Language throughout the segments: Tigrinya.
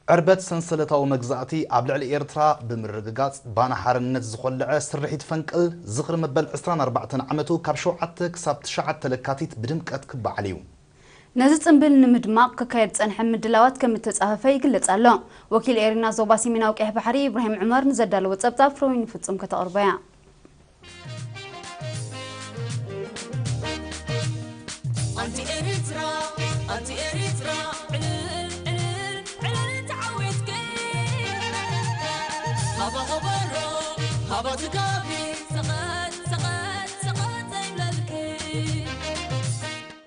ዕርበት ሰንሰለታዊ መግዛእቲ ኣብ ልዕሊ ኤርትራ ብምርግጋጽ፣ ባና ሓርነት ዝኾለዐ ስርሒት ፈንቅል ዝኽሪ መበል ዕስራን ኣርባዕተን ዓመቱ ካብ ሸውዓተ ክሳብ ትሽዓተ ለካቲት ብድምቀት ክበዓል እዩ። ነዚ ጽምብል ንምድማቕ ክካየድ ዝጸንሐ ምድላዋት ከም እተጻፈፈ ይግለጽ ኣሎ። ወኪል ኤሪና ዞባ ሰሜናዊ ቀይሕ ባሕሪ ኢብራሂም ዑመር ንዘዳለዎ ጸብጻብ ፍሮዊን ፍጹም ከተቕርቦ እያ። ኣንቲ ኤሪትራ፣ ኣንቲ ኤሪትራ፣ ዕልል፣ ዕልል፣ ዕልል ተዓዊትኪ። ሃባ ከበሮ፣ ሃባ ትጋቢ። ሰቐጥ፣ ሰቐጥ፣ ሰቐጥ ዘይብለልኪ።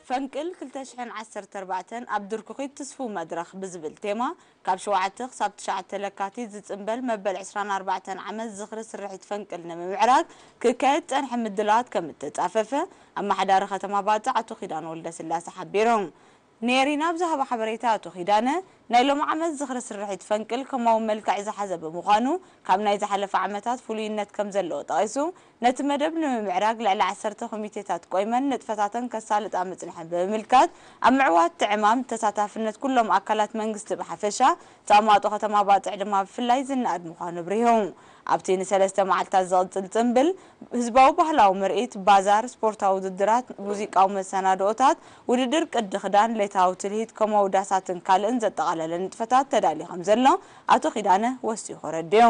ፈንቅል ክልተ ሽሕን ዓሰርተ ኣርባዕተን ኣብ ድርኩኺት ትስፉው መድረኽ ብዝብል ቴማ፣ ካብ ሸውዓተ ክሳብ ትሽዓተ ለካቲት ዝጽንበል መበል ዕስራን ኣርባዕተን ዓመት ዝኽሪ ስርሒት ፈንቅል ንምምዕራግ ክካየድ ዝጸንሐ ምድላዋት ከም እተጻፈፈ ኣመሓዳሪ ከተማ ባጽዕ ኣቶ ኪዳነ ወልደስላሴ ሓቢሩ። ንኤሪና ኣብ ዝሃቦ ሓበሬታ ኣቶ ኪዳነ፣ ናይ ሎሚ ዓመት ዝኽሪ ስርሒት ፈንቅል ከማዊ መልክዕ ዝሓዘ ብምዃኑ፣ ካብ ናይ ዝሓለፈ ዓመታት ፍሉይነት ከም ዘለዎ ጠቒሱ፣ ነቲ መደብ ንምምዕራግ ልዕሊ ዓሰርተ ኮሚቴታት ቆይመን ንጥፈታተን ከሳልጣ ምጽንሐን ብምምልካት፣ ኣብ ምዕዋት እቲ ዕማም ተሳታፍነት ኩሎም ኣካላት መንግስቲ ብሓፈሻ፣ ተቐማጦ ከተማ ባጽዕ ድማ ብፍላይ ዝነኣድ ምዃኑ ኣብሪሁ። ኣብቲ ንሰለስተ መዓልታት ዝቕጽል ጽምብል፣ ህዝባዊ ባህላዊ ምርኢት፣ ባዛር፣ ስፖርታዊ ውድድራት፣ ሙዚቃዊ መሰናድኦታት፣ ውድድር ቅዲ ክዳን፣ ሌታዊ ትልሂት፣ ከምኡ ዳሳትን ካልእን ዘጠቓለለ ንጥፈታት ተዳልዩ ከም ዘሎ ኣቶ ኪዳነ ወሲኹ ኣረዲኡ።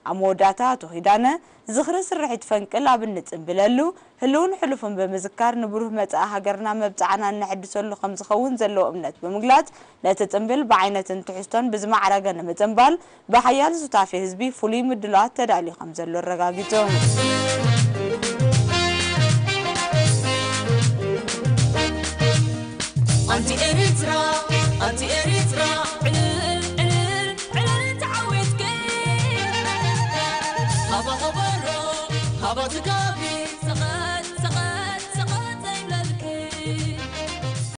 ኣብ መወዳእታ ኣቶ ኪዳነ፣ ዝኽሪ ስርሒት ፈንቅል ኣብ እንጽንብለሉ፣ ህልውን ሕሉፍን ብምዝካር፣ ንብሩህ መጻኢ ሃገርና መብጽዓና እነሐድሰሉ ከም ዝኸውን ዘለዎ እምነት ብምግላጽ፣ ነቲ ጽምብል ብዓይነትን ትሕዝቶን ብዝማዕረገ ንምጽንባል፣ ብሓያል ሱታፌ ህዝቢ ፍሉይ ምድላዋት ተዳልዩ ከም ዘሎ ኣረጋጊጹ። ኣንቲ ኤሪትራ፣ ኣንቲ ኤሪትራ፣ ዕልል፣ ዕልል፣ ዕልል ተዓዊትኪ። ሃባ ከበሮ፣ ሃባ ትጋቢ። ሰቐጥ፣